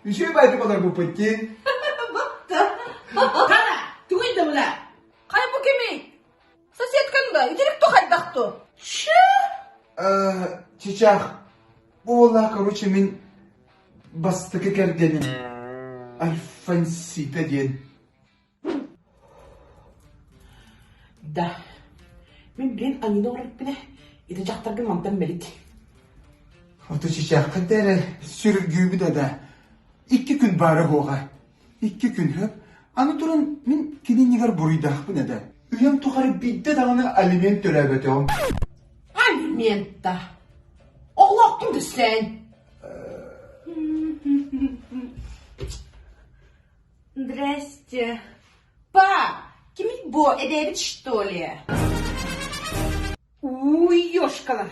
Үчүгэй баайдык олорбуппут дии. Батта. Хара, тугуй да була? Хай бу кимий? Соседкаң да, итирик тухайдах ту. Чы? Чычах, бу буоллаах, короче, мин бастакы кэргэним Альфонсита диэн. Да, мин билин аньыыны оҥорор эппинэ, ити дьахтаргын мантан мэлит. Ото чычааххын да эрэ сүргүүбүт да Икки күн баара буоҕа. Икки күн хөп. Аны туран мин кини иннигэр буруйдаахпын этэ. Үйэм тухары биирдэ даҕаны алимент төлөөбөтөҕүм. Алимент да. Оҕолоохтун да сэн. Здрасте. Па, кимий бу эдээбит что ли? Уй, ёшкала.